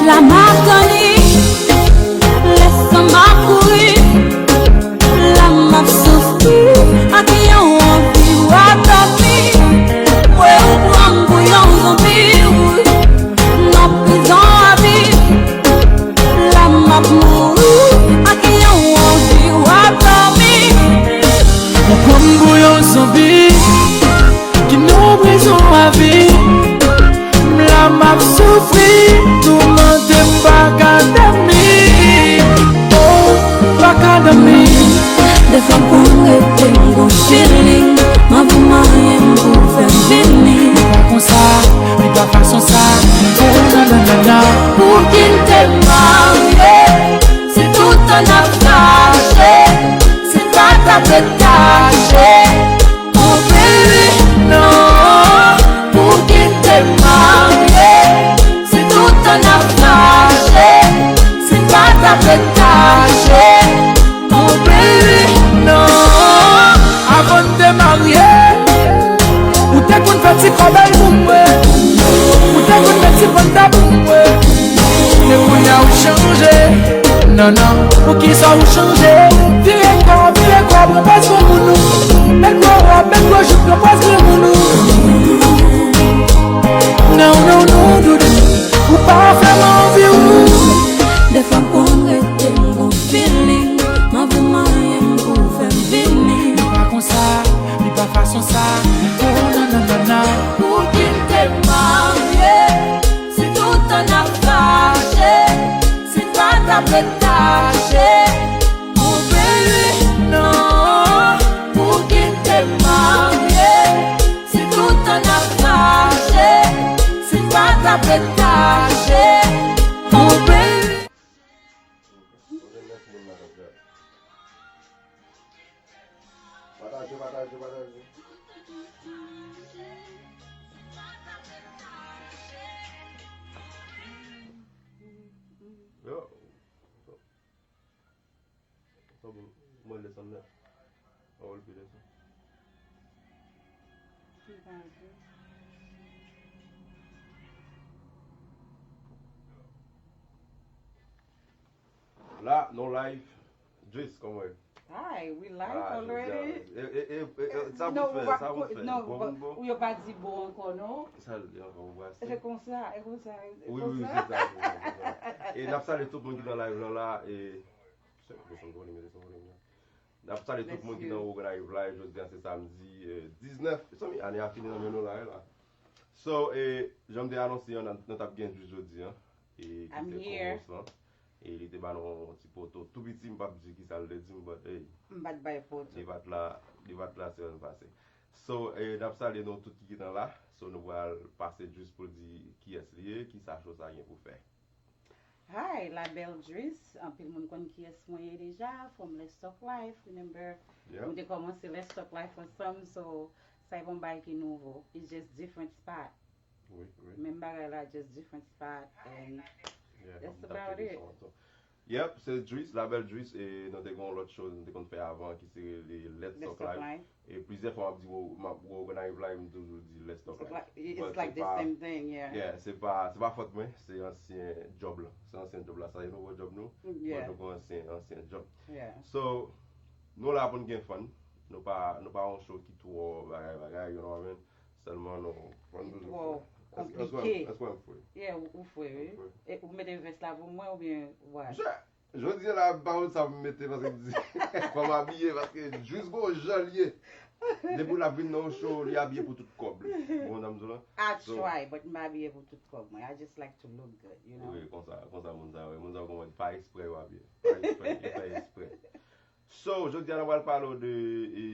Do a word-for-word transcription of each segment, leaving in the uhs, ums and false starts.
La m ap tann li, lè san m ap kouri. La m ap soufri ak yon anvi w ap dòmi. Mwen ou pran m pou yon zonbi, wi. Nan prizon avi, la m ap mouri ak yon anvi w ap dòmi. Ou pran m pou yon zonbi ki nan prizon avi. M la m ap soufri, toumante m pa ka dòmi. Oh, pa ka dòmi. Defwa m konn rete m gon feeling, m anvi manyen m pou fè m vini. Li pa konsa, li pa fason sa. Oh, nan, nan, nan, nan. Pou ki n te marye, si tout tan n ap fache, si n pa t ap retache. Oh baby, non, pou ki n te marye? Si tout tan n ap fache, si n pa t ap retache. Oh baby, non. Avan n te marye, ou te konn fè ti kòbèy pou mwen. Ou te konn met ti panta pou mwen. Men kounye a ou chanje. Non, non, poukisa ou chanje? Vire kò, vire kò, pran pòz granmoun ou. Met gwo wòb, met gwo jip, pran pòz granmoun ou. Non, non, non, doudou, ou pa fè m anvi ou. Defwa m konn rete m gon feeling, m anvi manyen m pou fè m vini. Li pa konsa, li pa fason sa. Oh, nan, nan, nan, nan. Pou ki n te marye, si tout tan n ap fache, si n pa t ap retache. Oh baby, non, pou ki n te marye, si tout tan n ap fache, si n pa t ap retache. Oh baby. Pataje, pataje, pataje. Yo. Sa bon, mwen desann nèt. Pawòl pi desann. La, nou live. Juice, kòman w ye? Hi, we live already. E, e, e, e, e, sa pou fè, sa pou fè. Non, bon, bon. Ou yo pa di bon ankò, non? Sa l di ankò, ou pa se. Se konsa, e konsa, e konsa. Wi, wi, se sa, se sa, se sa. E n ap salye tout moun ki nan live lan la, e, se, desann volume, desann volume lan. N ap salye tout moun ki nan Wowo Live la, e jodi a se samdi, eh, diznèf, mezanmi, ane a fini nan men nou la, wi la. So, eh, jan m te anonse an, n, nou t ap gen Juice jodi an, e ki te co-host lan. E li te ba nou yon ti poto tou piti, m p ap di ki sa l te di m, but, hey, m pa t bay poto. Li pa t la, li pa t la semèn pase. So, eh, n ap salye nou tout ki gentan la. So, nou pral pase Juice pou l di kiyès li ye, ki sa show sa gen pou fè. Hi, la belle Juice. Anpil moun konn kiyès mwen ye deja, from Let's Talk Life. Remember, nou te kòmanse Let's Talk Life ansanm, so sa e pa yon bagay ki nouvo. It's just different spot. Wi, wi. Menm bagay la, just different spot, and that's about it. Yep, se Juice, la belle Juice, e nou te gen yon lòt show nou te konn fè avan ki se rele Let's Talk Life. E plizyè fwa m ap di Wowo, m ap Wowo Live la, e m toujou di Let's Talk Life. It's like the same thing, yeah. Yeah, se pa, se pa fòt mwen, se ansyen job la. Se ansyen job la, sa se nouvo job nou. But nou gen ansyen, ansyen job. So, nou la pou n gen fun. Nou pa, nou pa yon show ki twò bagay, bagay, you know what I mean? Sèlman nou, fò n toujou fre. Twò konplike. Èske, èske w fre? Yeah, ou, ou fre, wi. E ou mete vès la pou mwen oubyen what? Jodi a la, m pa konn sa pou m mete paske m di, fò m abiye paske Juice gon jan l ye. Depi l ap vin nan yon show, li abiye pou tout kòb li. Ou konprann sa m di w la? I try, but m pa abiye pou tout kòb mwen. I just like to look good, you know? Wi, konsa, konsa moun sa yo ye. Moun sa yo konprann, pa eksprè yo abiye. Pa eksprè, yo fè eksprè. So, jodi a nou pral pale w de, e,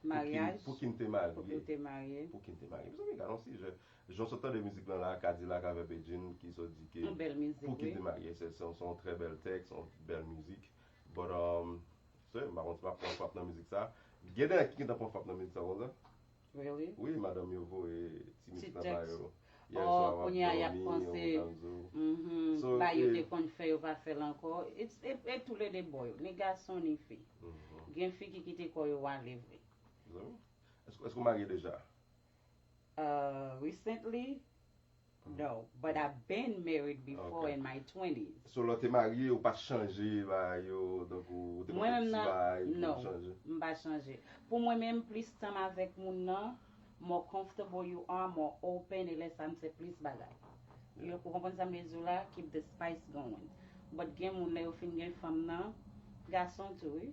pou ki, pou ki n te marye. Pou ki n te marye. Pou ki n te marye. Mezanmi, gade yon sijè. Jan w sot tande mizik lan la, Kadilak avè Bedjine, ki sot di ke pou ki n te marye, se, se, se yon trè bèl tèks, se yon bèl mizik. But, um, se, m pa konn si m ap pran frap nan mizik sa. Gen de nèg ki gentan pran frap nan mizik sa konsa. Really? Wi, madanm yo voye ti mizik lan ba yo. Yè swa, w ap dòmi, yon bagay konsa. Mhm. So, bagay yo te konn fè, yo pa fè l ankò. E, e, e toulede bò yo, ni gason, ni fi. Mhm. Gen fi ki kite kò yo ale vre. Zanmi, èske, èske w marye deja? Uh, recently, No, but I've been married before Ok. In my twenties. So, lè w te marye, ou pa t chanje bagay yo, donk ou ou te Mwen pote menm ti nan, bagay pou no, w chanje. M pa chanje. Pou mwen menm, plis tan m avèk moun nan, more comfortable you are, more open, e lè sa m fè plis bagay. Yo, ou konprann sa m vle di w la, keep the spice going. But gen moun lè yo fin gen fanm nan, gason tou wi.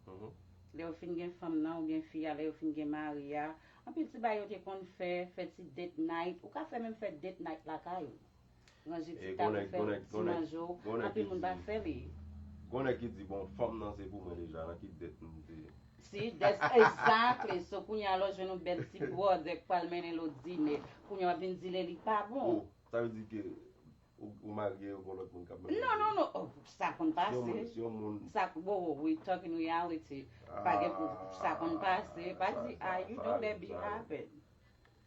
Mhm. Lè yo fin gen fanm nan oubyen fi a, lè yo fin gen mari a, anpil ti bagay yo te konn fè, fè ti date night. Ou ka fè menm fè date night lakay ou. Ranje ti E tab gon ou nèg, fè gon yon nèg, ti gon nèg, manje ou, gon nèg ki anpil moun pa di, fè li. Gon nèg ki di, bon, fanm nan se pou mwen deja, nan ki date m te. See, that's exactly. So kounye a lè w jwenn yon bèl ti brother k pral mennen l o dine, kounye a w ap vin di l li pa bon. Oh, sa vle di ke ou, ou marye, ou gon lòt moun k ap mennen Non, non, non. Oh, sa konn Si yon moun, pase. Si yon moun Sa, wo, wo, we talking reality. Pa gen pou sa konn pase. Pa di, ah, you know that be happen.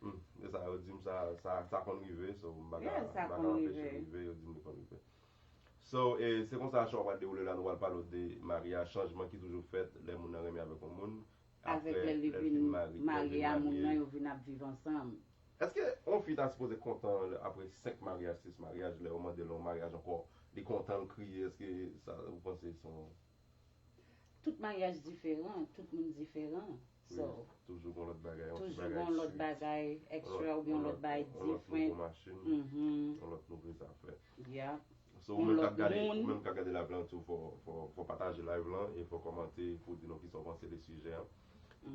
Hmm, e sa yo di m sa, sa, sa konn rive, so m pa ka, Yeah, sa m pa ka konn anpeche rive. Rive, yo di m li konn rive. So, e, se konsa show a pral dewoule la, nou pral pale de maryaj, chanjman ki toujou fèt lè moun nan renmen avèk yon moun. Avèk Apre, lè li lè l vin fin mari- lè l marye vin a moun marye. Nan, yo vin ap viv ansanm. Èske yon fi ta sipoze kontan apre senk maryaj, sis maryaj, lè yo mande l yon maryaj ankò, li kontan, l kriye, èske sa ou panse se yon Tout maryaj diferan, tout moun diferan. So, Toujou gon lòt bagay, yon ti toujou bagay gon lòt sweet, bagay yon extra lòt, oubyen yon yon lòt, lòt bagay yon lòt nouvo different. machin, Mhm. Yon lòt nouvo zafè. Yeah. So, ou Yon menm k lòt ap gade, ou moun. Menm k ap gade live lan tou, fò, fò, fò pataje live lan e fò kòmante pou di nou kisa w panse de sijè an.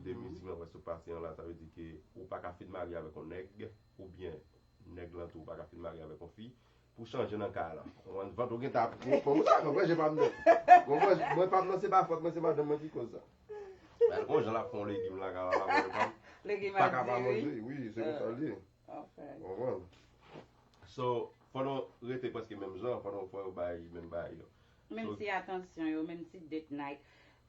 De Mhm. mizik mwen wè sou pase an la, sa vle di ke ou pa ka fin marye avèk yon nèg, oubyen nèg lan tou, ou pa ka fin marye avèk yon fi, pou chanje nan kay la. Ou konprann? Vant ou gentan ap gwo, bon, ou sa, mwen, je pa m nan. Bon, mwen, mwen pa m nan, se pa fòt mwen, se madanm mwen ki koz sa. Gade kon jan l ap fè yon legim la, kay la, la, mwen, pa m Legim pa ka ap pa diri. Manje, wi, se konsa l ye. Ok. Ou konprann? So, fò nou rete prèske menm jan, fò nou fè yo bay menm bay yo. Menm So- ti atansyon yo, menm ti date night.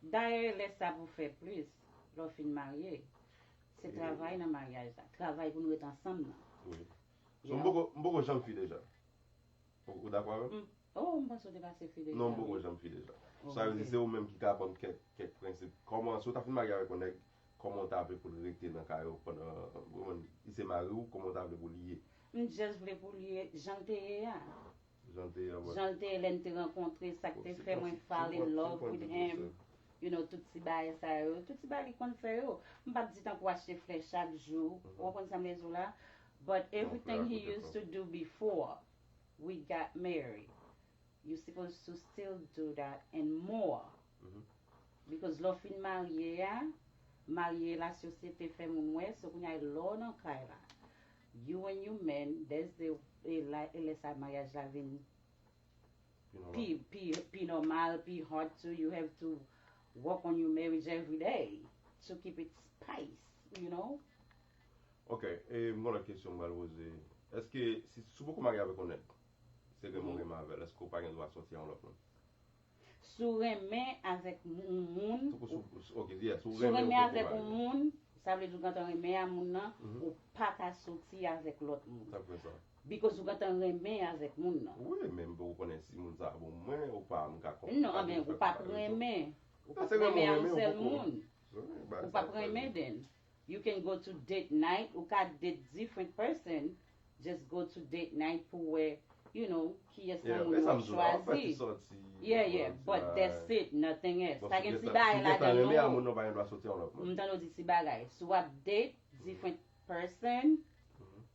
Dayè, lè sa pou fè plis, lè w fin marye. Se Mm. Travay nan maryaj la. Travay pou nou ret ansanm nan. Wi. So, m poko, m poko janm fi deja. Ou, ou dakò avè m? Mm. Oh, m panse w te pase fi deja. Non, m poko janm fi deja. Sa vle di, se ou menm ki ka ban m kèk, kèk prensip. Kòman, si w ta fin marye avèk yon nèg, kòman w ta vle pou l rete nan kay ou pandan, ou konprann, li se mari w, kòman w ta vle pou l ye? M just vle pou l ye jan l te ye a. Jan l te ye a, wè. Jan l te ye lè n te rankontre, sa k te fè mwen fall in love with him. You know, tout ti bagay sa yo, tout ti bagay li konn fè yo. M p ap di tankou achte flè chak jou, ou konprann sa m vle di w la? But everything he used to do before we got married, you supposed to still do that and more. Because lè w fin marye a, marye la sosyete fè moun wè, so kounye a lè w nan kay la, you and your man, that's the, e la, e lè sa maryaj la vin pi, pi, pi nòmal, pi hard too. You have to work on your marriage every day to keep it spice, you know? Ok, e m gon lòt kesyon m pral poze. Èske si, si w poko marye avèk yon nèg, se renmen w renmen avè l, èske w pa gen dwa sòti a yon lòt moun? Si w renmen avèk yon moun, Sou, sou, ok, yeah, si w si w renmen, renmen ou poko avèk yon marye. Moun, sa vle di w gentan renmen a moun nan, ou pa ka sòti avèk lòt moun. Sa k fè sa? Because ou gentan renmen avèk moun nan. Wi, men m poko konnen si moun sa a bon mwen ou pa, m ka konn. Non, men ou p ap renmen. Ou p ap renmen a yon sèl moun. Ou p ap renmen then. You can go to date night, ou ka date different person, just go to date night pou wè, you know, kiyès nan moun yo ap chwazi. Yeah, yeah, but that's it, nothing else. Pa gen ti bagay ladan non. Moun nan pa gen dwa sòti yon lòt moun. M tande w di ti bagay. Si w ap date different person,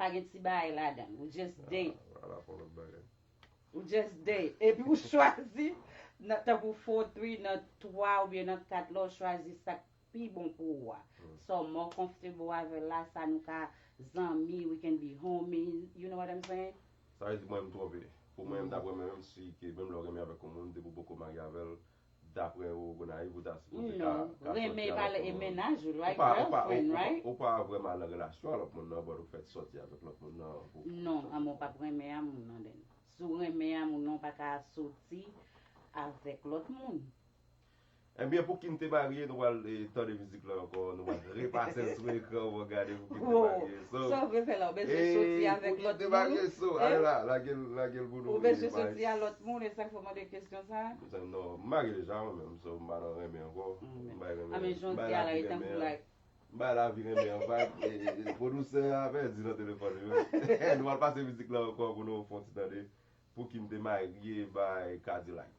pa gen ti bagay ladan. Ou just date. Ala fè yon lòt bagay. Ou just date. Epi ou chwazi, nan, tankou four three, nan twa oubyen nan kat la, ou chwazi sa k pi bon pou ou a. So, more comfortable avè l la, sa nou ka zanmi, we can be homie, you know what I'm saying? Sa vle di mwen m twonpe. Pou mwen, m ta renmen menm si ke menm lè w renmen avèk yon moun, depi w poko marye avè l, daprè ou, Gonayiv, ou ta sipoze ka, ka sòti avèk yon moun. Renmen pa e mennaj ou, right? Girlfriend, right? Ou pa vrèman nan relasyon a lòt moun nan, but ou fèt sòti avèk lòt moun nan. Non, amò, w p ap renmen a moun nan then. Si w renmen a moun nan, w pa ka sòti avèk lòt moun. Ebyen, pou ki n te marye, nou pral, eh, tande mizik la ankò, nou pral repase l sou ekran pou gade pou ki n te marye. So, sa w vle fè la, ou bezwen sòti avèk lòt moun? So, ale la, lage l, lage l pou nou. Ou bezwen sòti a lòt moun, e sa k fè w mande kesyon sa? Non, m marye deja mwen menm, so m pa nan renmen ankò. M pa renmen. A men jodi a la, e tankou like, M bay lavi renmen an vibe. E, e, e, pwodiktè a pèdi nan telefòn li menm. Nou pral pase mizik la ankò pou nou fè yon ti tande. Pou ki m te marye by Kadilak.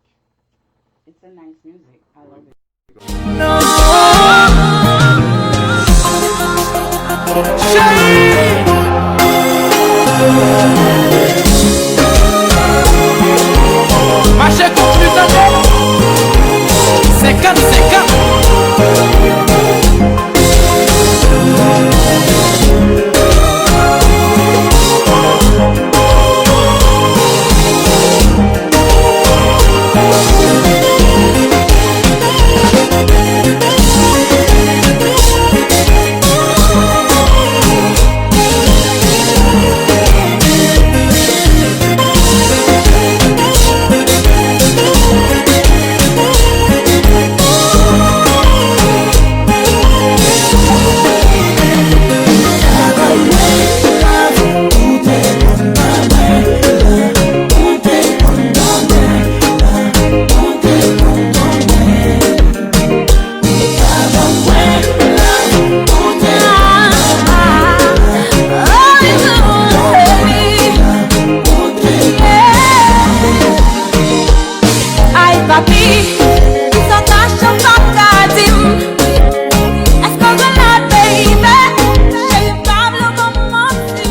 It's a nice music. I love it. Mache konkli tande. Senkant senkant. Ay papi, kisa w ta chante, w ap ka di m? Èske w gen lòt, baby? Cheri, pa vle w ban m manti.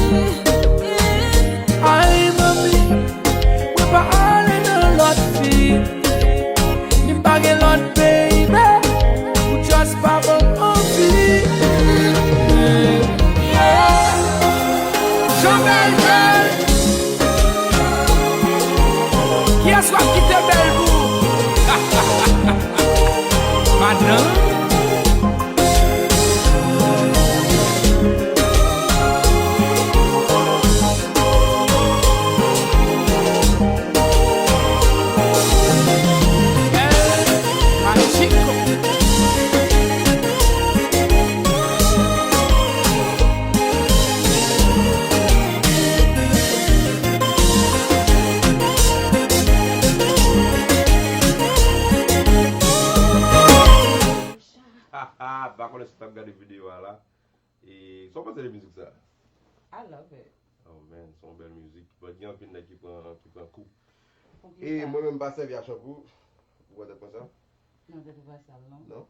Ay manmi, mwen pa ale nan lòt fi. Ni m pa gen lòt baby. Ou just pa ban m anvi. Yeah. Jean Belvin. Kiyès w ap kite bèl pou? Madanm. Haha, m pa konnen si w t ap gade videyo a la. E sa w panse de mizik sa? I love it. Oh man, se yon bèl mizik. But gen anpil nèg ki pran, ki pran kou. Poukisa? E mwen menm m pa sèvi a chanpou. Ou wè tèt mwen sa? Non, tèt ou pa sal non. Non?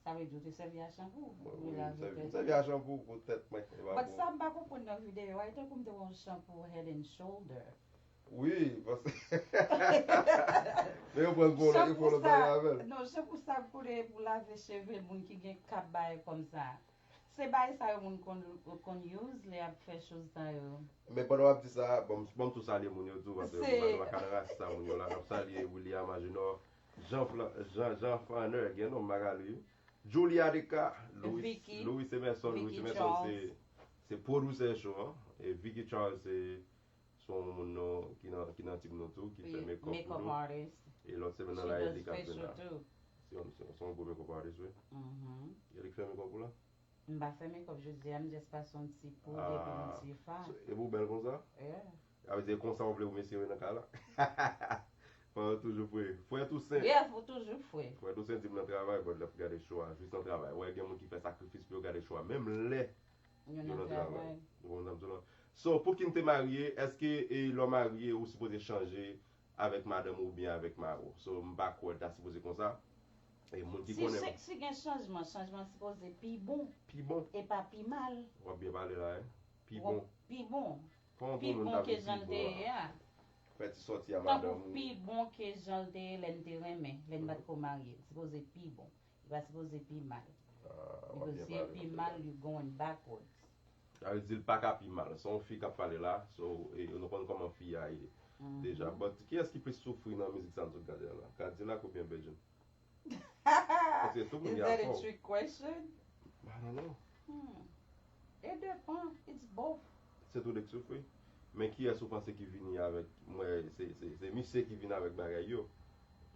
Sa vle di ou te sèvi a chanpou? Mwen, wi, m sèvi, m sèvi a chanpou pou tèt mwen. E pa pou. But sa m pa konprann nan videyo a, e tankou m te wè yon chanpou Head and Shoulder. Wi, paske men yo pran l pou, yo pran l bagay avè l. Non, chanpou sa pou, pou lave cheve moun ki gen kap bagay kòmsa. Se bagay sa yo moun konn, konn use lè y ap fè choz sa yo. Men pandan w ap di sa, ban m, ban m tou salye moun yo tou, paske nou pa ka nan rasis sa moun yo la. N ap salye William Agenor, Jean Fla-, Jean, Jean Faner, gen non Magali, Julia Deca, Louis, Vicky, Louis Emerson, Louis Vicky Emerson Charles. Se, se pwodisè cho an. E Vicky Charles se, se yon moun nou, ki nan, ki nan team nou tou, ki fè makeup pou nou. Makeup artist. E lòt semèn nan la, e li k ap vin la. Se yon, se yon, se yon gwo makeup artist, wi. Mhm. E li k fè makeup ou la? M pa fè makeup jodi a, m just pase yon ti poud epi yon ti fa. So, epi w bèl konsa? Yeah. Sa vle di konsa w vle pou mesye yo nan kay la? Fò yo toujou fre. Fre Toussaint. Yeah, fò toujou fre. Fre Toussaint di m nan travay, but l ap gade cho a, jis nan travay. Wè, gen moun ki fè sakrifis pou yo gade cho a, menm lè yo nan travay. Ou konprann sa m di w la? So, pou ki n te marye, èske, e, lè w marye, ou sipoze chanje avèk madanm ou oubyen avèk mari w? So, m pa kwè l ta sipoze konsa. E moun ki konnen. Si, si gen chanjman, chanjman sipoze pi bon. Pi bon. E pa pi mal. W ap byen pale la, wi. Pi bon. Pi bon. Kòman pou moun ta vin pi bon a? Pi bon ke jan l te ye a. Fè ti sòti a madanm ou. Tankou pi bon ke jan l te ye lè n te renmen, lè n pa t ko marye. Sipoze pi bon. Li pa sipoze pi mal. Ah, w ap byen pale. Because si l pi mal, you going backwards. Sa vle di l pa ka pi mal. Se yon fi k ap pale la. So, e, nou konn kòman fi a ye deja. Mhm. But kiyès ki plis soufri nan mizik sa n sot gade a la? Kadilak oubyen Bedjine? Paske tout moun gen afè w. Is that a trick question? I don't know. Hmm. It depend. It's both. Se tou de k soufri. Men kiyès ou panse ki vini avèk, mwen, se, se, se misye ki vin avèk bagay yo.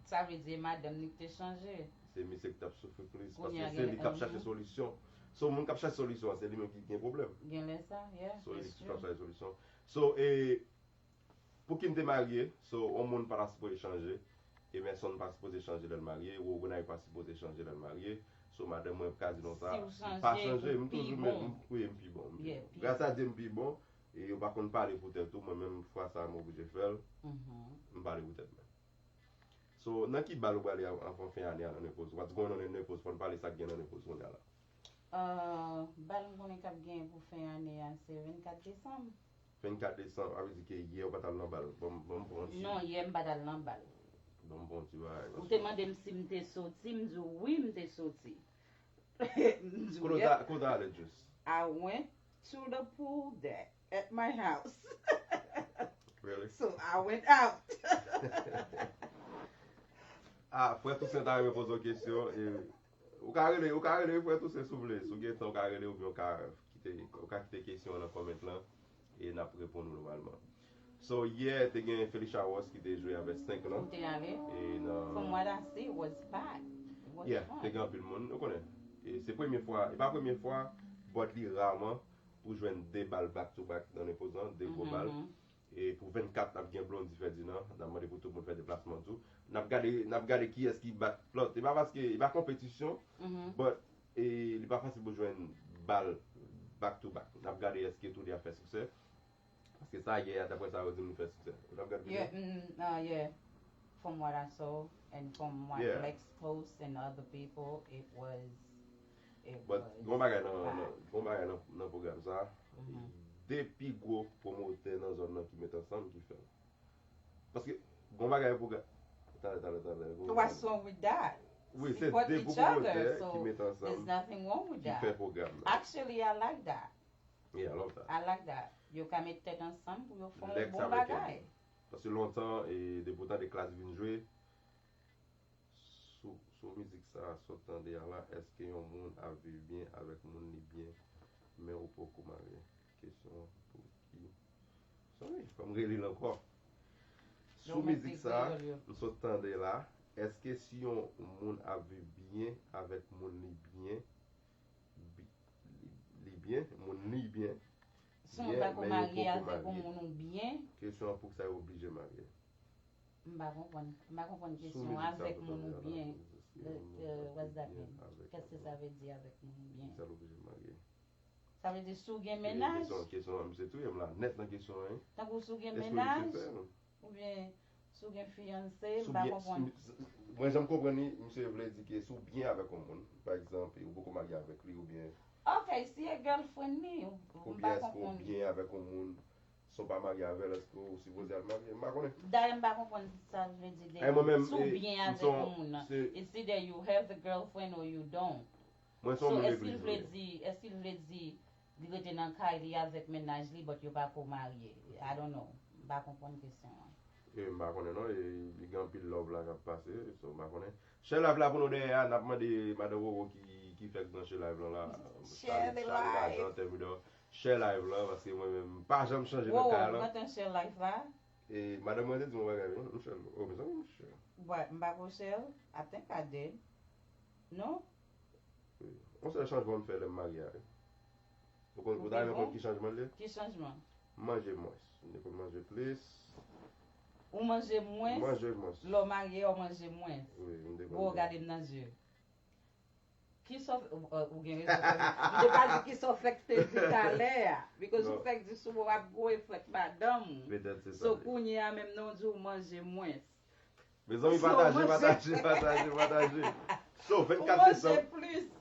Sa vle di e madanm li ki te chanje. Se misye ki t ap soufri plis, paske se li k ap chache solisyon. So, moun k ap chache solisyon an, se li menm ki gen pwoblèm. Genlè sa, yeah. So, li ki t ap chache solisyon. So, e, pou ki m te marye, so, yon moun pa ta sipoze chanje, Emerson pa sipoze chanje lè l marye, Wogonay pa sipoze chanje lè l marye, So, madanm mwen ka di non sa, si w chanje, pa chanje, m toujou menm, m pi bon, m pi bon. Gras a Dye, m pi bon. E yo pa konn pale pou tèt ou, mwen menm fwa sa a m oblije fè l. M pale pou tèt mwen. So, nan ki bal ou prale an, an fen ane a nan Naples? What's going on in Naples? Fò n pale sa k gen nan Naples kounye a la. Uh, bal m konnen k ap genyen pou fen ane a se vennkat desanm. Vennkat desanm, sa vle di ke yè ou pa t al nan bal. Ban m pran ti. Non, yè m pa t al nan bal. Ban m pran ti bagay. Ou te mande m si m te soti, m di w wi, m te soti. M di w yè. Kote w ta ale jis? I went to the pool deck at my house. Really? So I went out. Ah, frè Toussaint ta renmen poze w kesyon. E, ou ka rele, ou ka rele frè Toussaint si w vle. Si w gen tan, ou ka rele oubyen ou ka kite, ou ka kite kesyon an nan comment lan e n ap reponn ou nòmalman. So, yè, te gen Felicia Ross ki te jwe avèk senk lan. Ou te ale? E nan From what I see, it was packed. It was Yeah, fun. Te gen anpil moun, ou konnen. E se premye fwa, e pa premye fwa, but li raman pou jwenn de bal back to back nan Naples lan, de gwo bal. E pou vennkat, n ap gen Blondy Ferdinand, n ap mande pou tout moun fè deplasman tou. N ap gade, n ap gade kiyès ki bat lòt. E pa paske, e pa konpetisyon, but e, li pa fasil pou jwenn bal back to back. N ap gade èske tou de ap fè siksè. Paske sa yè a, daprè sa yo di m, li fè siksè. Ou t ap gade videyo? Yeah, mm, uh, yeah. From what I saw and from what Yeah. Lex post and other people, it was, it But was gon bagay nan, bad. Nan, gon bagay nan, nan pwogram sa. Mhm. De pi gwo pwomotè nan zòn nan ki met ansanm ki fè l. Paske gon bagay pwogram. Talè, talè, talè. Gon What's bagay. Wrong with that? Wi, se Support de each gwo other, pwomotè so ki met there's ansanm nothing wrong with ki fè that. Pwogram nan. Actually, I like that. Yeah, I love that. I like that. Yo ka met tèt ansanm pou yo fè yon Lex bon avèk bagay. Paske lontan, e, depi w tande Klass vin jwe, sou, sou mizik sa a, sa w tande a la, èske yon moun ap viv byen avèk moun li byen, men ou poko marye? Kesyon pou ki. Sorry, fò m reli l ankò. Sou mizik sa a, m sot tande la, èske si yon moun ap viv byen avèk moun li byen, bi- li, li byen, moun li byen, Si yon moun pa ko marye avèk yon moun ou byen. Kesyon an pou ki sa yo oblije marye? M pa konprann. M pa konprann kesyon an. Avèk moun ou byen. What's that mean? Qu'est-ce que ça veut dire avèk moun ou byen? Sa l oblije marye? Sa vle di si w gen mennaj? Kesyon an, misye touye m la nèt nan kesyon an. Tankou si w gen mennaj? Oubyen si w gen fiyanse, m pa konprann. Mwen, jan m konprann li, misye vle di ke si w byen avèk yon moun, pa egzanp, ou poko marye avèk li, oubyen. Ok, si e girlfriend li, m pa konprann. Oubyen èske w byen avèk yon moun, si w pa marye avè l, èske w sipoze al marye? M pa konnen. Dayè, m pa konprann sa l vle di de. Si w byen avèk yon moun nan, it's either you have a girlfriend or you don't. Mwen se yon moun eglez. So, èske l vle di, èske l vle di, li rete nan kay li avèk mennaj li, but yo pa ko marye? I don't know. M pa konprann kesyon an. E m pa konnen non, e li gen anpil love la k ap pase, so m pa konnen. Share live la pou nou dèyè a, n ap mande madan Roro ki, ki fèk branche live lan la. Share the live. Share live lan, paske mwen menm, m pa janm chanje nan kay lan. Roro, ou gentan share live la? E madan mwen te di m yon bagay, wi, m share l. Oh, mezanmi, m share. What, m pa ko share l? I think I did. Non? Wi. Yon sèl chanjman m fè lè m marye a, wi. Ou konn, ou ta renmen konn ki chanjman l ye? Ki chanjman? M manje mwens. M te konn manje plis. Ou manje mwens? M manje mwens. Lè w marye a, w manje mwens. Wi, m te konn. Bon, gade m nan zye. Kisa w, ou gen rezon. M te pral di kisa w fèk te di talè a. Because ou fèk di sou w ap gwo e fèk madanm ou. Petèt se sa. So kounye a menm nan w di w manje mwens. Mezanmi, pataje, pataje, pataje, pataje. So, vennkat desanm. Ou manje plis.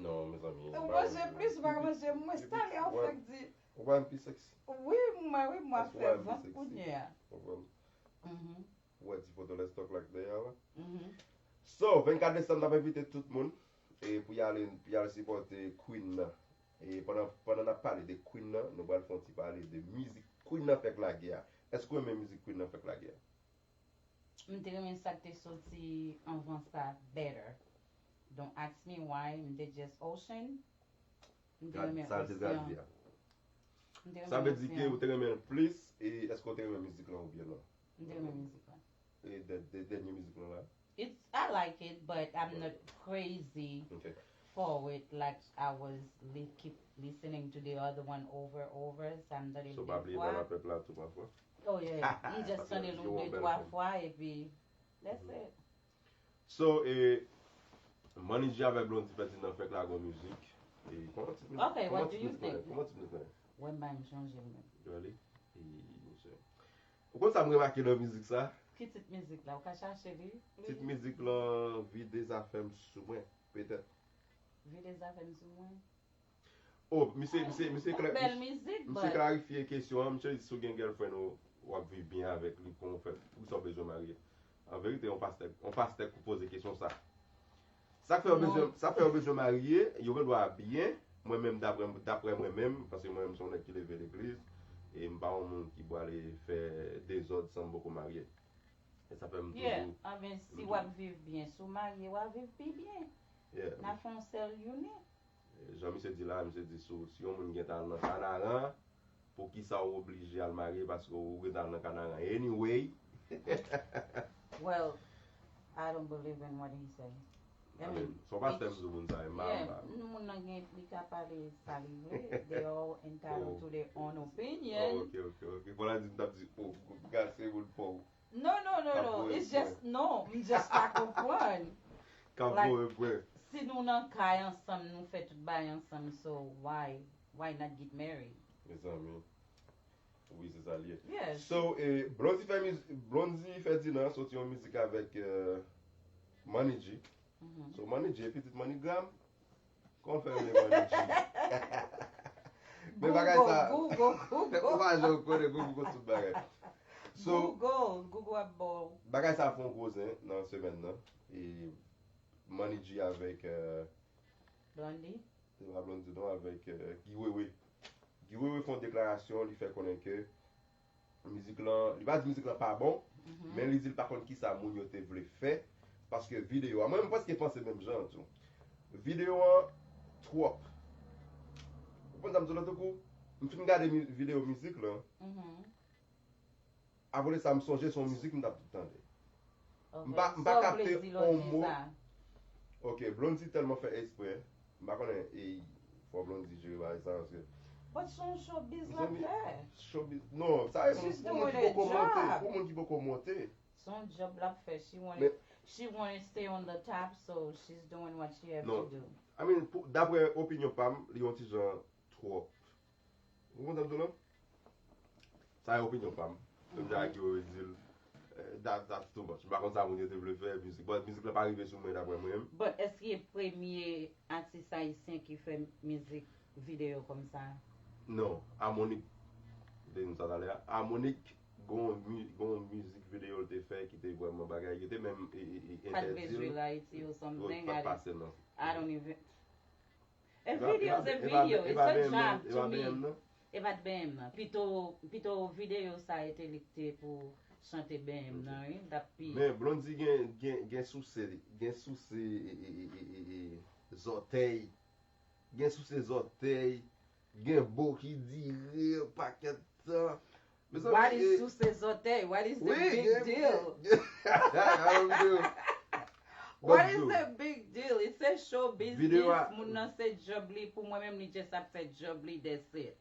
Non, mezanmi. Ou manje plis, ou pa manje mwens. Talè a w fèk di. Ou pa pi seksi. Wi, mwen, wi, mwen fè vant kounye a. Konprann? Ou wè ti foto Let's Talk la k dèyè a la? So, vennkat desanm, n ap envite tout moun e pou y ale, pou y al sipòte Queen nan. E pandan, pandan n ap pale de Queen nan, nou pral fè yon ti pale de mizik Queen nan fèk lage a. Èske w renmen mizik Queen nan fèk lage a? M te renmen sa k te soti anvan sa better. Don't ask me why, m te just Ocean. M te renmen Ocean. Sa l te pral di a. Sa vle di ke ou te renmen l plis, e èske w te renmen mizik lan oubyen non? M te renmen mizik lan. E dè-, dè-, dènye mizik lan la? It's, I like it, but I'm not crazy for it like I was li-, keep listening to the other one over, over, sa m tande l de fwa. So, pa bliye pa lapèp la tou pafwa. Oh yeah, m just tande l yon de twa fwa, epi that's it. So, e, Manny G avèk Blondedy Ferdinand fèk lage yon mizik. E kòman tit mizik? Okay, what do you think? Kòman tit mizik lan? Wè m pa menm chanje l menm. Really? E, misye. Ou konn sa m remake nan mizik sa? Ki tit mizik la? Ou ka chache li? Tit mizik lan Vide Zafè m sou mwen, petèt. Vide zafè m sou mwen. Oh, misye, misye, misye, Yon bèl mizik, misye klarifye kesyon an, misye di si w gen girlfriend ou w ap viv byen avèk li, kòman w fè, poukisa w bezwen marye? An verite, yon pastè, yon pastè k poze kesyon sa. Sa k fè yo bezwen, sa k fè yo bezwen marye, yo gen dwa byen, mwen menm, daprè, daprè mwen menm, paske mwen menm se yon nèg ki leve legliz, e m pa yon moun ki pwale fè dezòd san m poko marye. E sa fè m toujou. Yeah, anben, si w ap viv byen, si w marye, w a viv pi byen. Yeah. N a fè yon sèl unit. Jan misye di la, misye di si, si yon moun gentan al nan Kanaran, poukisa ou oblije al marye paske ou gentan al nan Kanaran anyway? Well, I don't believe in what he say. I I mean, mean, son pastè m sou moun sa, e m pa, m yeah, pa. Moun nan gen, li ka pale sa li vle. They all entitled to their own Oh. Opinion. Ok, ok, ok. Fò la di m t ap di, oh, gad se moun pa w. No, no, no, Ka no. voye It's pwen. Just, no, m just pa konprann. Ka Like, voye pwen. Si nou nan kay ansanm, nou fè tout bagay ansanm, so why, why not get married? Mezanmi. Wi, se sa l ye. Yes. So, eh, Blondedy fè miz-, Blondedy Ferdinand soti yon mizik avèk eh, Manny G. Mhm. So, Manny G, pitit MoneyGram. Kòman fè rele Manny G? Men bagay sa, Google, Google, ou pa janm konnen Google tout bagay. So, Google, Google ap ba w. Bagay sa fè yon gwo zen nan semèn nan. E Manny G avèk eh, Blondedy. Se pa Blondedy non, avèk eh, Guy Wewe. Guy Wewe fè yon deklarasyon, li fè konnen ke mizik lan, li pa di mizik lan pa bon, Mhm. men li di l pa konn kisa moun yo te vle fè, paske videyo a, mwen menm m prèske panse menm jan tou. Videyo an twòp. Ou konn sa m di w lòt kou? M fin gade mi- videyo mizik lan, Mhm. apre sa m sonje se yon mizik m t ap tande. Ok. M pa, m pa Sa w kapte vle di lè yon w di mo. Sa? Ok, Blondedy tèlman fè eksprè. M pa konnen, e, fò Blondedy jere bagay sa, paske But se yon showbiz l ap Mezanmi, fè. Showbiz. Non, sa e She's pou moun doing ki a poko monte. Job. Pou moun ki poko monte. Se yon job l ap fè. She Men- wanted, she wanted to stay on the top, so she's doing what she have Non. To do. I mean, pou, daprè opinyon pa m, li yon ti jan twòp. Ou konprann sa m di w lan? Sa e opinyon pa m. Menm jan ak yo di l, eh, that, that's too much. M pa konn sa moun yo te vle fè, mizik. But mizik la pa rive sou mwen, daprè mwen. But èske premye atis ayisyen ki fè mizik videyo kòmsa? Non, Amonik. Ou te di m sa talè a. Amonik, gon mi- gon mizik videyo l te fè ki te vrèman bagay. Yo te menm e, e, e, Pa t entèdi bezwen l. Ayiti or something. Yo pa t I, pase non. I don't even. E E pa- videyo e pa- se e pa- videyo. e It's pa a B M non? Job E to pa me. B M non? E pa t B M nan. Pito, pito videyo sa e te li k te pou chante B M nan, wi. T ap pi. Men Blondedy gen, gen, gen souse, gen souse e, e, e, e, e, e, zòtèy. Gen souse zòtèy. Gen bo ki dire pakèt tan. Mezanmi, What is e- souse zòtèy? What is the Wi, big gen- deal? gen- I don't know. What is Bonjou. The big deal? It's a show business. Videyo a- Moun nan se job li. Pou mwen menm, li just ap fè job li, that's it.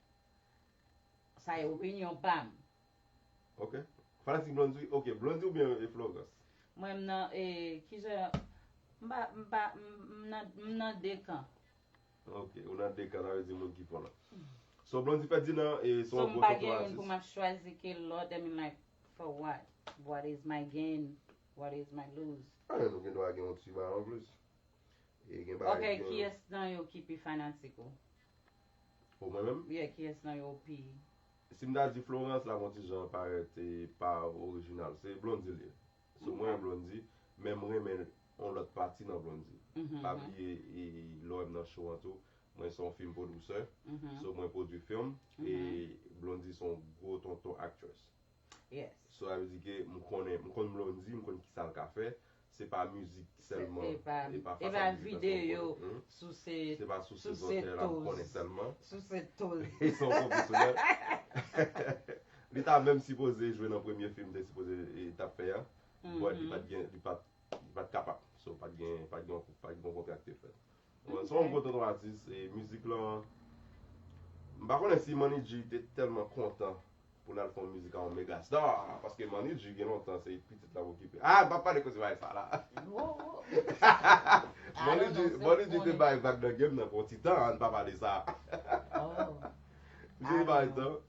Sa e opinyon pa m. Ok. Fanatik Blondedy, ok, Blondedy oubyen e Florence? Mwen m nan, e, kijan, m pa, m pa, m, m nan, m nan de kan. Ok, ou nan de kan, sa vle di moun ki fò la. So, Blondedy Ferdinand, e, se So, yon m gwo pa tonton gen youn pou m atis. Ap chwazi ke lòt, I mean, like, for what? What is my gain? What is my lose? Ah, nou gen dwa gen yon ti bagay anplis. E gen bagay Ok, gen- kiyès nan yo ki pi fanatik ou? Pou mwen menm? Yeah, kiyès nan yo pi? Si m ta di Florence, l ap yon ti jan parèt e pa orijinal. Se Blondedy li ye. So, mwen Blondedy, men m renmen yon lòt pati nan Blondedy. Mhm, Pa mhm, bliye, e, lè w wè m nan show an tou, mwen se yon film pwodisè. mhm. So, mwen pwodui film, e Blondedy se yon gwo tonton actress. Yes. So, sa vle di ke m konnen, m konn Blondedy, m konn kisa l ka fè. Se pa mizik sèlman, E pa, e pa e fas pa a mizik la, videyo hmm? Souse, Se pa souse souse zòtèy la m toes. Konnen sèlman. Souse toes. Li se yon pwofesyonèl. Li ta menm sipoze jwe nan premye film, te sipoze e t ap fè a. But li pa t gen, li pa t, li pa t kapab. So, pa t gen, pa t gen, pa t gen yon kontra ki te fèt. Bon, se yon gwo tonton atis, e mizik lan, m pa konnen si Manny G te tèlman kontan Pou n al fè yon mizik a yon megastar, paske Money G gen lontan se pitit la okipe. Ah, m pa pale koze bagay sa la. Money G, Money G te bay vag nan game nan pou yon ti tan, ann pa pale sa. Misye te bay tan.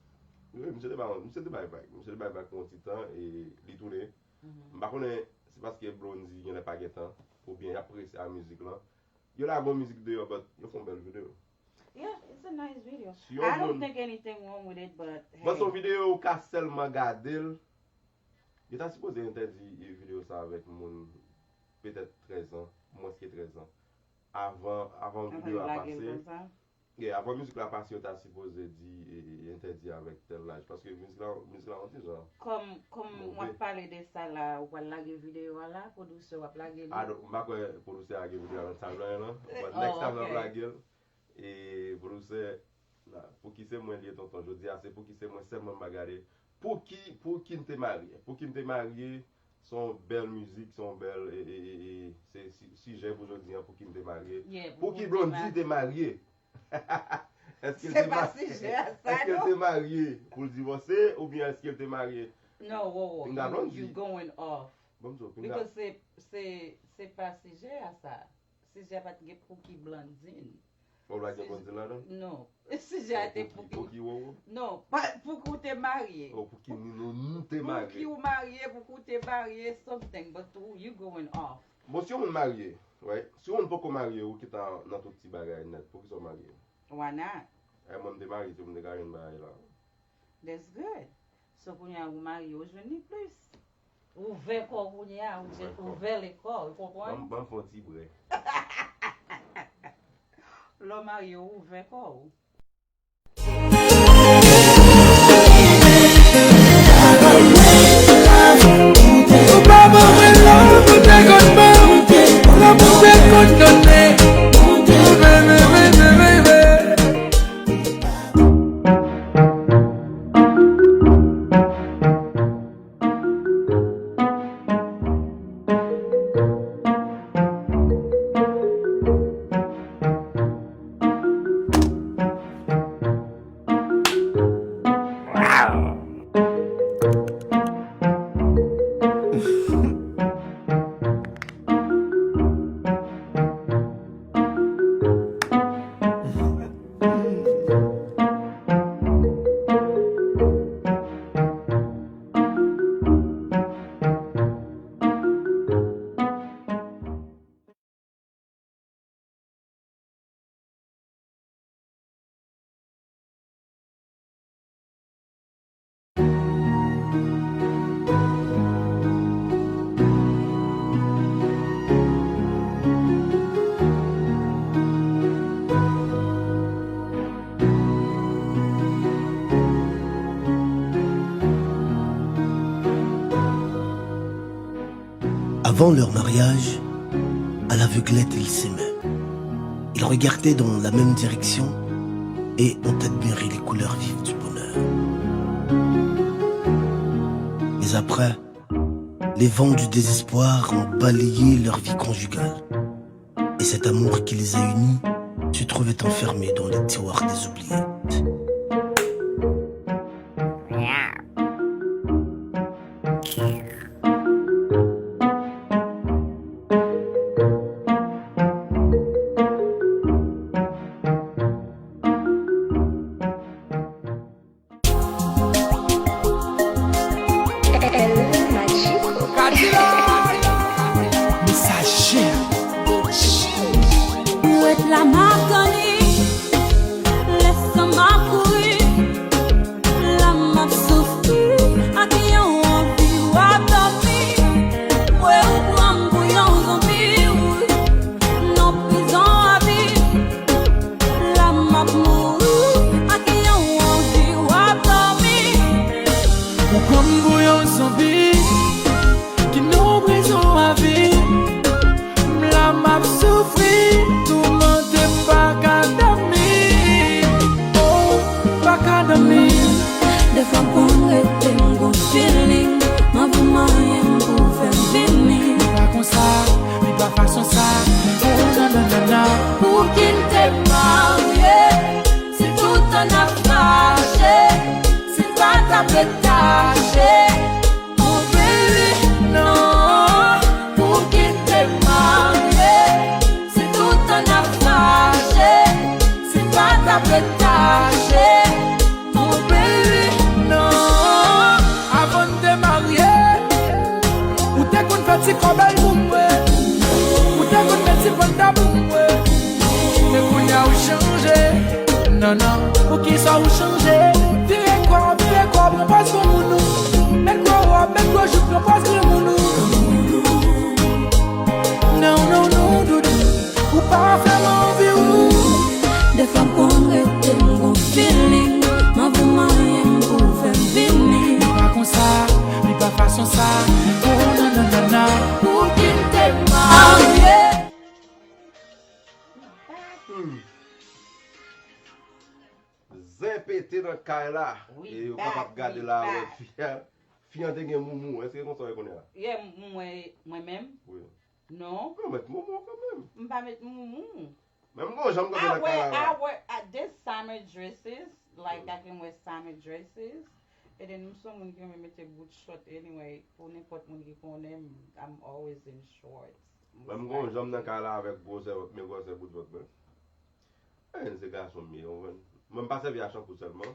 Wi, misye te bay, misye te bay vag. Misye te bay vag pou yon ti tan e li tounen. M pa konnen se paske Blondie genlè pa gen tan, oubyen y ap prese a mizik lan. Yo lage yon mizik deyò, but yo fè yon bèl videyo. Yeah, it's a nice video. Si yon I don't moun think anything wrong with it, but But hey. Son videyo ou ka sèlman gade l. Yo ta sipoze entèdi videyo sa avèk moun petèt trèz an, mwens ke trèz an. Avan, avan videyo a pase. Yeah, avan mizik la pase, yo ta sipoze di e, e, entèdi avèk tèl laj. Paske mizik la, mizik la yon ti jan. Kòm, kòm w ap pale de sa la, ou pral lage videyo a la, pwodisè w ap lage li? Ah, m pa kwè pwodisè a gen videyo a nan timeline lan. But next time l ap lage l. E pwodisè, pou ki se mwen li ye tonton? Jodi a se pou ki se mwen sèlman m pa gade. Pou ki, pou ki m te marye? Pou ki m te marye? Se yon bèl mizik, se yon bèl e, e, e, e, se si- sijè pou jodi an, pou ki m te marye. Yeah, pou ki Blondie te marye? Èske l te marye pou l divòse oubyen èske l te marye? No, wo, wo, you going off. Bon, m di w, pinga. Because se, se, se pa sijè a sa. Sijè a pa t gen pou ki Blondine. Ou pa gen Blondine ladan? Non. Sijè a te pou ki, pou ki wowo? Non, pa pou ki w te marye. Oh, pou ki nou, nou, nou te marye. Pou ki w marye, pou ki w te marye, something, but you going off. Bon, si yon moun marye, right? Si yon moun poko marye, ou ki ta nan tout ti bagay nèt, pou ki sa w marye? Why not? Ay, mwen m te marye, si moun te ka jwenn bagay la. That's good. So, kounye a, ou marye, ou jwenn li plis. Ouvè kò w kounye a, ouvè, ouvè le kò, ou konprann? Ban m, ban m fè yon ti brè. Lè w marye, ou ouvè kò w. Ou pa ban mwen love ou te konn ban m, love ou te konn donnen. Avant leur mariage, à l'aveuglette, ils s'aimaient. Ils regardaient dans la même direction et ont admiré les couleurs vives du bonheur. Mais après, les vents du désespoir ont balayé leur vie conjugale. Et cet amour qui les a unis se trouvait enfermé dans les tiroirs des oubliettes. Mesaje. Ou ret la m ap tann li, lè san m ap kouri, la m ap soufri ak yon anvi w ap dòmi. Mwen ou pran m pou yon zonbi, wi, nan prizon a vi. La m ap mouri ak yon anvi w ap dòmi. Ou pran m pou yon zonbi ki nan prizon a vi. M la m ap soufri, toumante m pa ka dòmi. Oh, m pa ka dòmi. Defwa m konn rete m gon feeling, m anvi manyen m pou fè m vini. Pa konsa, li pa fason sa. Oh, non, non, non, non. Pou ki n te marye, si tout tan n ap fache, si n pa t ap ret Ti kò bèl pou mwen. Ou te konn met ti panta pou mwen. Men kounye a ou chanje. Non, non. Poukisa ou chanje? Vire kò, vire kò, pran pòz pou moun ou. Met gwo wòb, met gwo jip, pran pòz pou moun ou. Non, non, non, doudou. Ou pa fè m anvi ou. Defwa m konn rete m gon feeling. M anvi w manyen m pou w fè m vini. Li pa konsa, li pa fason sa. Oh, non, non, non, non. Pou ki m te marye. Hmm. Zen pete nan kay la. Wi, E yo bad, kapab gade wi, la, wè bad. fi a. Fi an te gen moumou. Èske e konsa w ye kounye a? Yeah, m- mwen, mwen menm. Wi. Non, Yo met moumou kanmenm. M pa met moumou. Men m gon janm kanpe I nan kay wear, la. I wear, I, there's summer dresses, like I can wear summer dresses. And then m se yon moun ki renmen mete bout short anyway, pou nenpòt moun ki konnen m, I'm always in shorts. Men m gon janm nan kay la avèk gwosè, men gwosè bout vant mwen. Anyen se gason m ye, ou konprann? Mwen m pa sèvi a chanpou sèlman.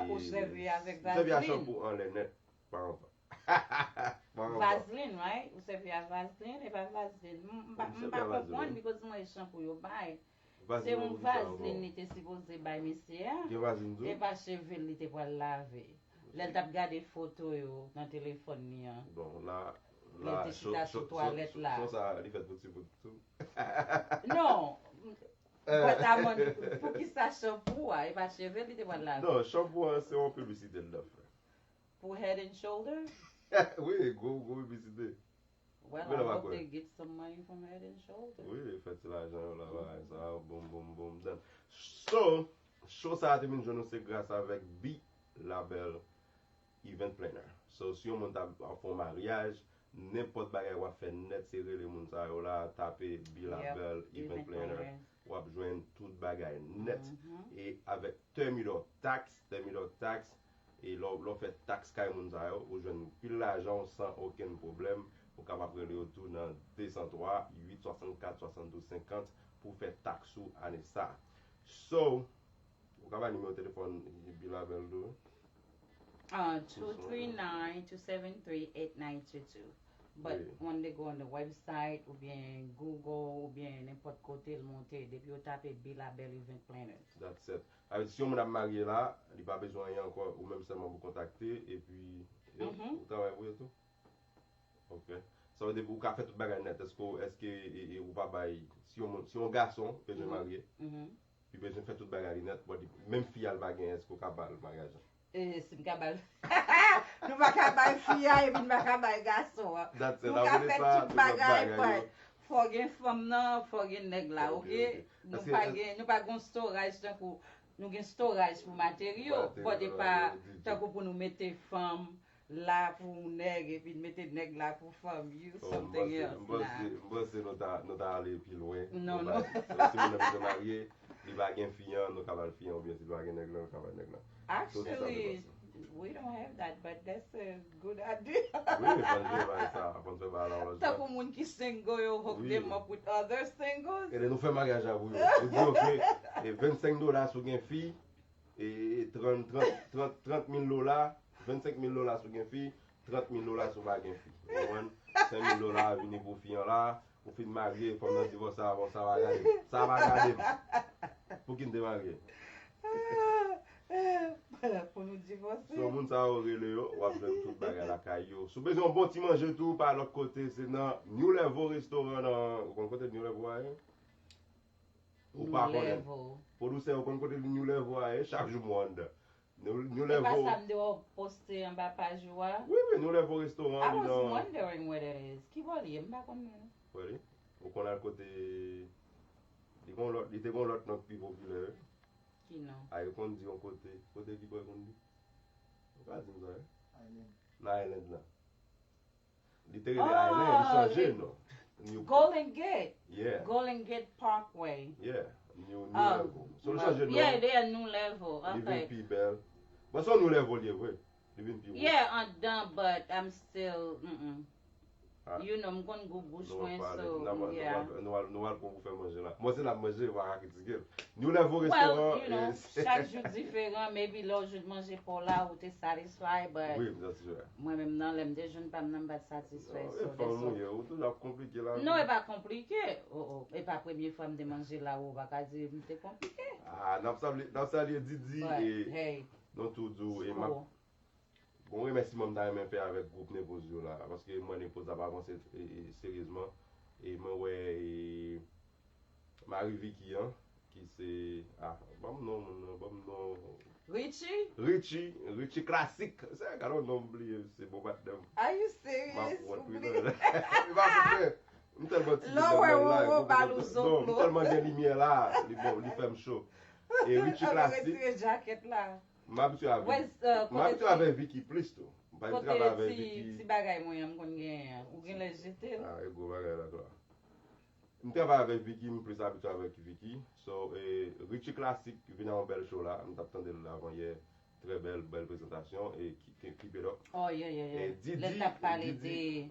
Ou sèvi avèk M sèvi a vaseline. Chanpou anlè nèt. Pa anvan. Pa anvan. Vaseline, right? Ou sèvi a vaseline, e pa vaseline. M m pa M m sèvi pa a vaseline. Konprann because mwen e chanpou yo bay. Se Vaseline yon pou kisa ankò? Vaseline li te sipoze bay mesye a. Gen vaseline tou? E pa cheve l li te pral lave. Lè l t ap gade foto yo nan telefòn li an. Bon, la, Lè l la, te chita sou twalèt la. Son sa, li fèt pou ti bout tou. Non. Eh. But I'm on, poukisa chanpou a? E pa cheve li te pral lave. Non, chanpou an se yon piblisite l t ap fè. Pou Head and Shoulder? Wi, gwo, gwo piblisite. Well, Men I nan hope makwè. They get some money from Head and Shoulder. Wi, fè ti lajan yo la, bagay sa, boum, boum, boum, done. So, show sa a te vin jwenn nou se gras avèk B Label Event Planner. So, si yon moun ta ap fè yon maryaj, nenpòt bagay w ap fè nèt, se rele moun sa yo la, tape B Label Event Planner. W ap jwenn tout bagay nèt. E avèk Termidor Tax, Termidor Tax, e lè w lè w fè tax kay moun sa yo, ou jwenn pil lajan w san okenn pwoblèm. Ou kapab rele yo tou nan de san twa, uit swasannkat, swasanndouz senkant pou w fè tax ou ane sa. So, ou ka bay nimewo telefòn B Label tou. Uh, two three nine, two seven three, eight nine two two. But Wi. When they go on the website, oubyen Google, oubyen nenpòt kote l monte, depi yo tape B Label Event Planner. That's it. Sa vle di si yon moun ap marye la, li pa bezwen anyen ankò, ou menm sèlman pou kontakte, epi yo, Mhm. ou travay pou yo tou? Ok. Sa vle di ou ka fè tout bagay nèt. Èske, èske e, e, ou pa bay, si yon moun, si yon gason bezwen Mhm. Marye, Mhm. li bezwen fè tout bagay li nèt, but li, menm fi a l pa gen, èske ou ka ba l maryaj la? E, si m ka ba l. Nou pa ka bay fi a, epi n pa ka bay gason an. That's it. Nou Sa ka vle fè sa, tout tout bagay, bagay but yo. Fò gen fanm nan, fò gen nèg la, Ok, oke? ok. Nou Paske, pa eh, gen, nou pa gen storage tankou, nou gen storage pou materyo, Materyo, but e non, pa non, ditou. Tankou pou nou mete fanm la pou nèg, epi mete nèg la pou fanm, you Oh, something m else, panse, nah. M panse nou ta, nou ta ale pi lwen. Non, Nou non. pa, si moun nan bezwen marye, li pa gen fi an, nou ka ba l fi an, oubyen si li pa gen nèg lan, nou ka ba l nèg lan. So, se sa nou Actually, panse. We don't have that, but that's a good idea. Wi, fò n jwe bagay sa, fò n fè bagay la yon lòt jan. Tankou moun ki single yo hook Wi. Them up with other singles. E lè nou fè maryaj la pou yo. Ou di, ok, e vennsenk dola si w gen fi, e trant, trant, trant, trant mil dola, vennsenk mil dola si w gen fi, trant mil dola si w pa gen fi. Ou konprann? Senk mil dola vini pou fi an la, ou fin marye, fanm nan divòse avan, sa va gade m. Sa va gade m. Pou ki n te marye? Pou nou divòse. So, moun sa yo rele yo, w ap jwenn tout bagay lakay yo. Si w bezwen yon bon ti manje tou, pa lòt kote, se nan New Level Restaurant nan, ou konn kote New Level a ye? Ou pa konnen. Pwodisè, ou konn kote New Level a ye? Chak jou m wè anndan. New, New Se pa Level. Sa m te wè w poste anba paj ou a? Wi, wi, New Level Restaurant, I li was nan wondering where that is. Ki bò li ye? M pa konn. Wè li? Ou konn al kote, li gon lòt, li te gon lòt non ki pi popilè, wi. Ki non? A, yo konn di yon kote, kote ki bò yo konn di? Ou ka di m sa, wi. Island. Nan Island lan. Li te rele Island, li Oh, chanje li- non. New, Golden Gate. Yeah, Golden Gate Parkway. Yeah. New, New Oh, Level. So, li chanje non. Yeah, they are New Level. Li vin Okay. pi bèl. Bon, se yon New Level li ye vre. Li vin pi wo. Yeah, anndan, but I'm still, mm-mm. Ah. You know, m konn gou bouch mwen, so, nou yeah. Nou al nou al pran pou fè manje la. Mwen se la manje, pa ka kritike l. Nou lè vo Well, restoran. You know, chak jou diferan, maybe lè w jwenn manje pa w la, ou te satisfy, but Wi, m satisfy. Mwen menm nan, lè m te jwenn pa m nan, m pa t satisfè, so E fanm ou ye, ou toujou ap konplike la. Non, e pa konplike. Oh, oh. E pa premye fwa m te manje la, ou pa ka di m te konplike. Ah, n ap salye, n ap salye Didi But, e hey, nou tou di w e m ap oh, Bon remèsiman m ta renmen fè avèk gwoup Nepoz yo la, paske m wè Nepoz ap avanse e, e, seryezman. E mwen wè e, Marie Vicky an, ki se, ah, ban m non moun nan, ban m non. Richie? Richie, Richie Classic. Se gade yon non m bliye, se bon patnè m. Are you M ap serious? wont wi Oubli. Nan. Li pa konprann. M tèlman ti Lò wè Wowo ba nou zoklo. M tèlman gen limyè la, li bon, li fè m cho. E Richie An nou Classic, retire jakèt la. m abitye avè Where's, uh, M abitye kote avè ti, Vicky plis tou. M pa kote travay avè ti, Vicky. Ti bagay mwen an m konn genyen an? Ou genlè jete l? Ah, e gwo bagay la, Cla. M travay avèk Vicky, m plis abitye avèk Vicky. So, e, Richie Classic vin a yon bèl show la. M t ap tande l avan yè. Trè bèl, bèl prezantasyon. E ki- ki- keep it up. Oh, yeah, yeah, yeah. E Didi, Lè l t ap pale Didi.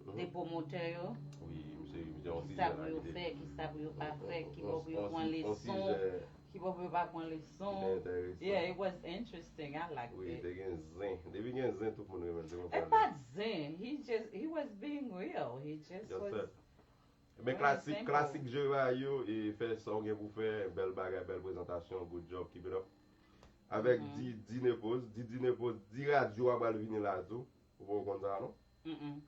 de, de pwomotè yo, Wi, misye, misye yon ki sijè sa la pou yo ki te- fè, ki sa pou yo pa fè, ki on- bò pou yo on- pran on leson, sijè ki bò pou yo pa pran ki leson. te enteresan. Yeah, it was interesting. I liked Wi, it. Te gen zen. Depi gen zen, tout moun renmen l. Se E konprann. pa zen. He just, he was being real. He just Just was. that. Men Wi, klasik, simple. Klasik Jerry yo, e fè sa w gen pou fè, bèl bagay, bèl prezantasyon, good job, keep it up. Avèk Mhm. Di, Di Nepoz, Di, Di Nepoz, Di radyo a pral vini la tou. Ou poko konn sa non? Mm-mm.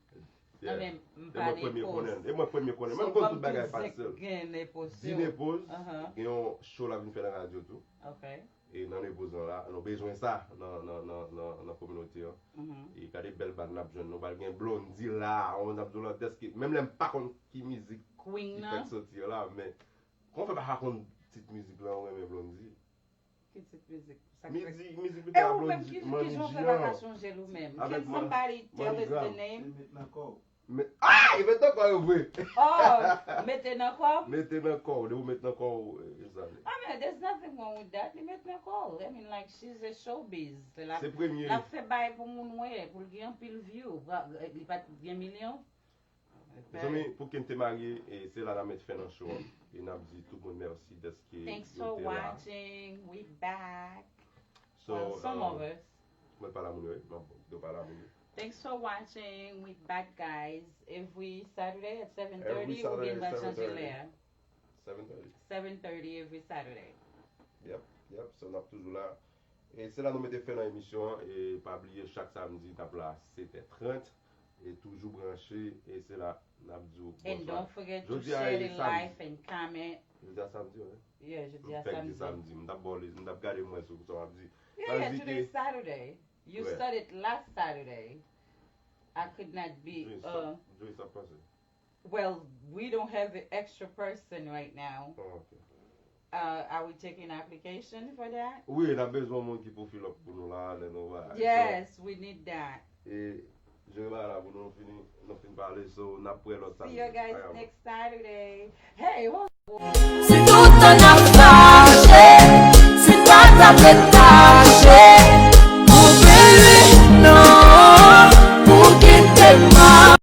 Yeah. Non, men m E pa mwen premye Nepoz. konnen l. E mwen premye konnen l. So, Mwen m konn ban tout m bagay tou zen fasil. Gen Nepoz Di yo. Nepoz, Uh-huh. Gen yon show l ap vin fè nan radyo tou. Ok. E nan Nepoz lan la, nou bezwen sa nan, nan, nan, nan, nan kominote an. Mhm. E gade bèl band n ap jwenn. Nou pral gen Blondie la, on n ap di w lòt dèske, menm lè m pa konn ki mizik Queen ki nan. Fèk soti an la, men kòman w fè pa ka konn tit mizik lan, ou renmen Blondie? Ki tit mizik? Sa k fè? Mizik, mizik E Bita ou menm Blondie, ki, ki Money jan w fè G pa an. ka chonje l ou menm? Avèk Can somebody tell us the MoneyGram. Name? Se met nan kò w. Men, ah, e met nan kò w vre. Oh, mete nan kò w. Ou met nan kò w, e, e, zane. I mean, there's nothing wrong with that. Li met nan kò w. I mean, like, she's a showbiz. L ap, Se premye. L ap fè bay pou moun wè, pou l gen anpil view. Li pa t gen milyon. Mezanmi, pou ki n te marye, e se la n a met fen nan show an. E n ap di tout moun mèsi dèske Thanks yo for te la. Watching. We back. So, Well, some uh, of us. Mwen pale a moun yo, wi. Mwen bon, yo pale a moun yo. Thanks for watching. We back, guys. Every Saturday at Every seven thirty, ou Saturday byen at pral chanje seven thirty. Lè a. Seven thirty. Seven thirty every Saturday. Yep, yep, so n ap toujou la. E se la nou mete fen nan emisyon an. E pa bliye, chak samdi, n ap la sèt è trant. E toujou branche. E se la n ap di w And bonswa. Don't forget to Jodi a share e and samdi. Like and comment. Jodi a samdi, wi. Yeah, jodi M a fèk di samdi. Samdi. M t ap ba w li, m t ap gade mwen sou sa w ap di. Yeah, Sa vle yeah, di today ke Saturday. You Ouais. Started last Saturday. I could not be. Joyce, Uh, Joyce ap pase. Well, we don't have an extra person right now. Oh, ok. Uh, are we taking application for that? Wi, n ap bezwen moun ki pou fill up pou nou la, lè nou va. Yes, we need that. E Jerry la pou nou fini, nou fin pale, so n ap wè lòt samdi. See you guys Ayam. Next Saturday. Hey, ho! Se tout an ap